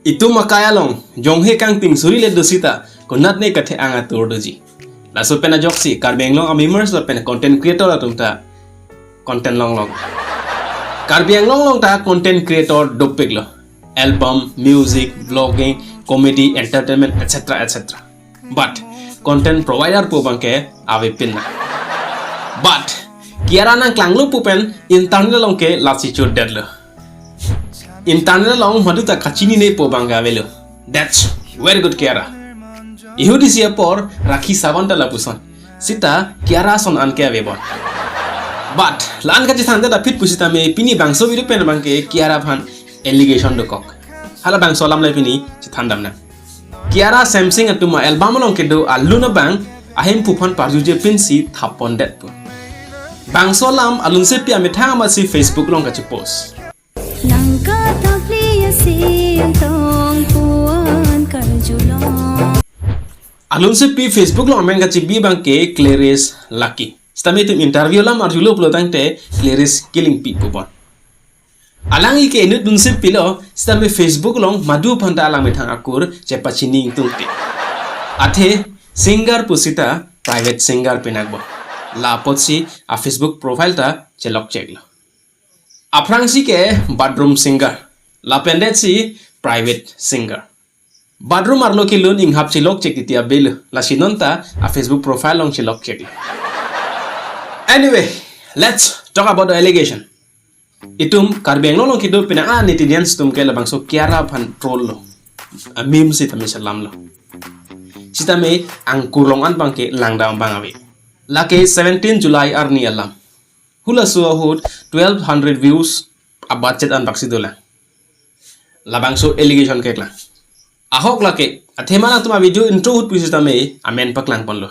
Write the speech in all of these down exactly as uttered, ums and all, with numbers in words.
Itum akai along jonghe kangting suri le do sita konat ne kathe-ang atur doji. Laso pen ajoksi Karbi Anglong a-memes lapen content creator atum ta content longlong. Karbi Anglong along ta content creator dopiklo. Album, music, vlogging, comedy, entertainment, et cetera, et cetera. But content provider pu abangke avepin nang. But Kiara nangklanglo pu pen internet along ke lasi chotdetlo. Internet along madu ta kachinine pu abangke avelo. That's very good, Kiara. Ihudisi apor Rakhi Sawant ta lapuson. Sita Kiara ason anke avebon. But la-an kachethang ta aphi pusitame pini bangso video pen abangke Kiara aphan allegation dokok. Halabangso alam le pini chethan damnang. Kiara Samsing atum a-album along kedo alun abang ahemphu aphan parjuje pinsi thap pondet pu. Bangso alam alunsepi amethang amatsi Facebook along kachipost. Nang kathap liya sing tong puan karjulong. Alunsepi Facebook along amen kachibi abangke Clarice Lucky. Sitame itum interview alam arjulo pulo tangte Clarice Kilingpi pubon. Alangli ke inut dunsepi lo, sitame Facebook along madu aphan ta alang methang akur chepachini ingtungte. Athe singer pu sita private singer pinakbom. La apotsi a-Facebook profile ta chelokcheklo. Aphrangsi ke bathroom singer, lapen detsi private singer. Bathroom arlo kelun inghap chelokchek titi avelo, lasi non ta a-Facebook profile along chelokchek. Anyway, let's talk about the allegation. Itum Karbi Anglong along kedo penang a-netizens atum ke labangso Kiara aphan troll lo. A-meme sitame selamlo. Sitame angkur long an abangke langdam abang ave. Lake seventeen July arni alam. Hulaso ahut twelve hundred views a-budget anbaksi dolang. Labangso allegation keklang. Ahok lake, athema nangtum a-video intro ahut pusitame amen paklangponlo.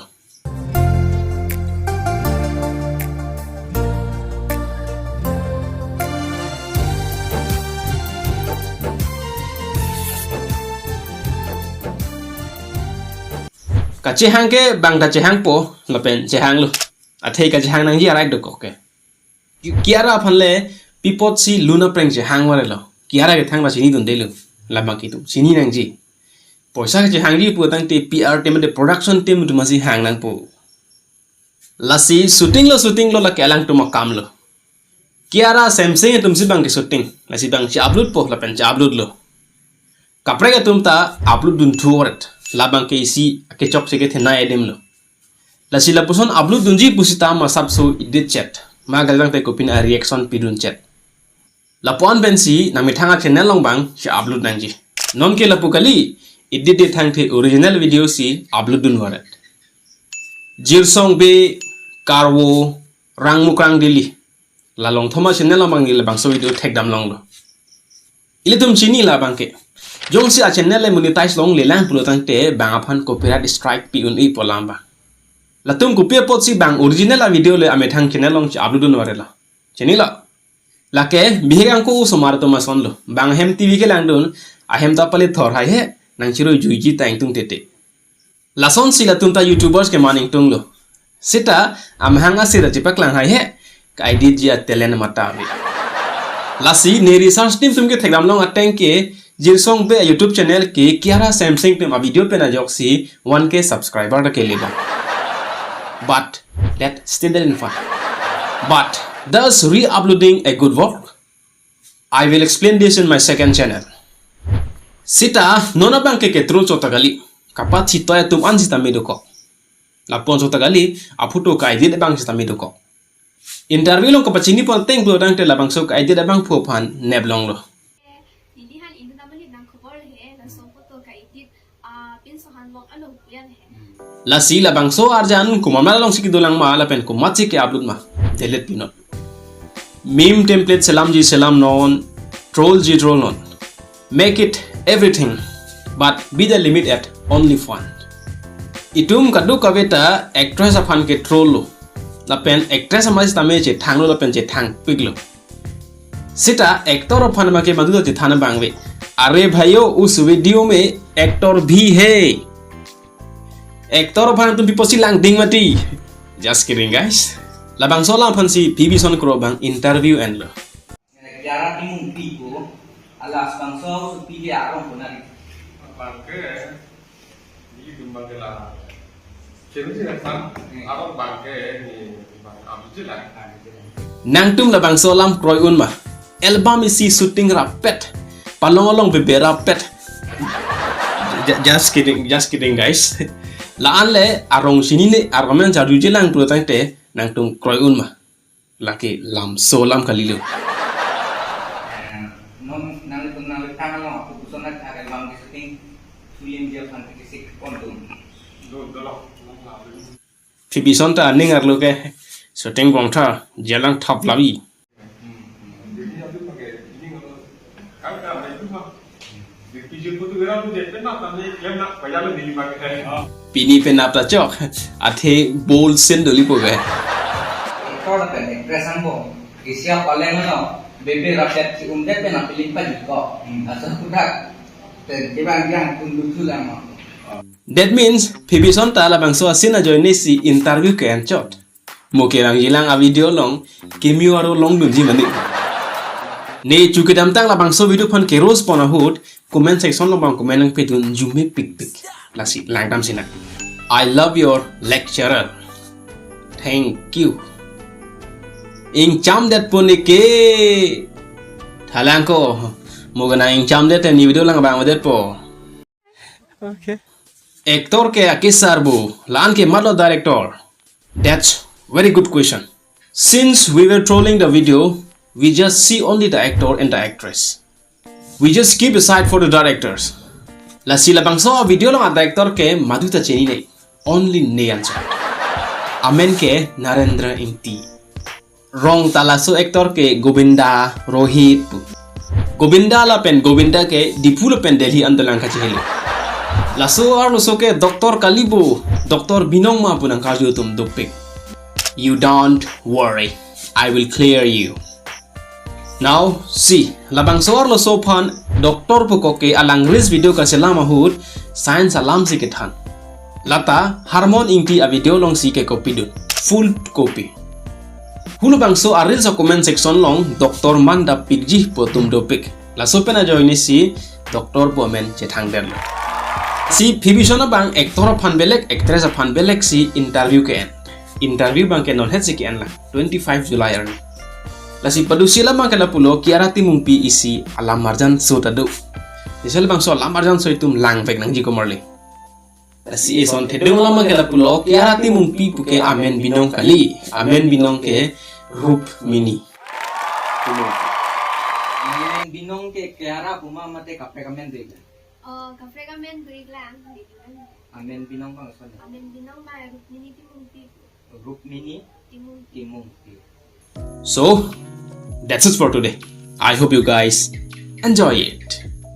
Kachehang ke bang ta chehangpo, lapen chehanglo. Athe kachehang nangji arai dokok ke. Ki-, Kiara aphan le pi apotsi lun apreng chehang varelo. Kiara ke thangta chinidundelo. Labang ke itum chini nangji. Poisa kachehangji pu tangte P R team de production team atum si hang nangpo. Lasi shooting lo, shooting lo, lake alangtum akam lo. Kiara Samsing atumsi abangke shooting. Lasi abang che-upload po lapen che-upload lo. Kaprek atum ta upload dunthu varet. Labangke isi kechokche kethenei adim lo. Lasi lapuson upload dunji pusita ma sapso edit chet, ma galjang te kopin a-reaction pidun chet. Lapu-an pensi nangmethang a-channel along abang che-upload nangji. Nonke lapu kali, edit det tangte original video si upload dun varet. Jirsong Bey, Karwo, Rangmukrang Dili. La Longthom a-channel along abang neli labangso video thekdam longlo. Ilitum chini labangke. Jongsi a-channel le monetize longlelang pulo tangte bang aphan copyright strike pi un-e pu alam abang. Latum kopi apotsi bang original a-video le amethang channel along che-upload dun varelo. Chinilo. Lake bihek angko osomar atum asonlo. Bang ahem T V kelangdun, ahem ta pale thor haihe, nangchiruijuiji ta ingtungtete. Lasonsi latum ta YouTubers keman ingtunglo. Sita amahang asira chepaklang haihe, ka-editji a-talent mata ave. Lasi ne research team atum kethekdam long ateng ke, Jirsong Bey a-YouTube channel ke Kiara Samsing atum a-video pen ajoksi one K subscriber ta kelelo. But that still didn't fun. But does re-uploading a good work? I will explain this in my second channel. Sita non abangke ketroll chot ta kali. Kapathitoi atum an sitame dokok. Lapu-an chot ta kali, a-photo ka-edit abang sitame dokok. Interview along kapachini pon ateng pulo tangte labangso ka-edit abangphu aphan nep longlo. Neli han inut amonit nangkhobor he, laso photo ka-edit, ah, pinso han vlog along pu-an he. Lasi labangso arjan komat alongsi kedolang ma lapen komatsi ke-upload ma, delete pinon. Meme template selamji selam non, trollji troll non. Make it everything, but be the limit at only fun. Itum kadokave ta actress aphan ketroll lo. Lapen actress amat sitame chethanglo lapen chethangpiklo. Sita actor aphan abangke madu ta chethan abang ave. अरे भाइयों, उस वीडियो में एक्टर भी है। Actor aphan atum pi apotsi langding mati. Just kidding, guys. Labangso alam aphansi P V Sonkro abang interview enlo. Kiara Timungpi ko, Labangso supi ke arong puna di. Bangke, di dum bangke la. Kiri sih kan, arong bangke ni bang abis lah. Nangtum labangso alam kroi un ma. Album isi shooting rapet. Palong along bebe rapet. Ju- just kidding, just kidding guys. La-an le arong sini ne armen jadu jelang tu tangte nangtum kroi un ma. Lake lamso alam kalilo. Non nang nang tang lo aku puson nak ada bang di shooting film dia pan kisik kontum. Phoebe Sonta aning arlo ke shooting bong tha jelang thap labi. Pini penap ta chok, athe bol sen doli po be. Actor pen actress angko, isi apaleng lo, bebe rapet si umdet pen apiling pa jiko. Asa kudak, pen kibang yang kundu tulang mo. That means, Phoebe Sonta labangso asin ajoine si interview ke-en chot. Mo kevang jilang a video along, cameo aro longdunji mane. Ne chu kedamtang labangso video aphan ke-roast pon ahut, comment section along bang comment nangpidun jume pikpik. Lasi langdam sina. I love your lecturer. Thank you. Ingchamdet po ne ke. Thalang ko. Mo gana ingchamdet ne video lang bang det po. Okay. Actor ke akesar bo, la-an ke matlo director? That's very good question. Since we were trolling the video, we just see only the actor and the actress. We just keep aside for the directors. Lasi labangso video along a director ke madu ta chinine. Only ne anchot. Amen ke Narendra Ingti. Rong ta laso actor ke Govinda, Rohit pu. Govinda lapen Govinda ke Diphu lapen Delhi andolang kachihelo. Laso arloso ke doctor kali bo, Doctor Binong ma pu nangkarju atum dopik. You don't worry, I will clear you. Now, see, labangso arloso aphan doctor pu koke alang reels video kachelam ahut science alam si kethan. Lata Harmon Ingti a video along si ke copy dun. Full copy. Halabangso a reels a comment section along doctor man dapikji pu atum dopik. Laso pen ajoine si doctor pu amen chethang den. Si Phoebe Sonta abang actor aphan belek, actress aphan belek si interview ke-en. Interview abang ke non het si ke-en lang, twenty-five July arni. Lasi padusi alam abang ke lapulo, Kiara Timungpi isi alam marjan so ta do. Isi labangso alam marjan so itum langvek nangji komarli. Lasi eson thedung alam abang ke lapulo, Kiara Timungpi pu ke amen Binong kali, amen Binong ke Rukmini. Amen Binong ke Kiara pu ma mate kaprek amen do-ik? Oh, kaprek amen do-ik lang, di lang. Amen Binong abang son. Amen Binong abang Rukmini Timungpi. Rukmini Timung. Timungpi. So, that's it for today. I hope you guys enjoy it.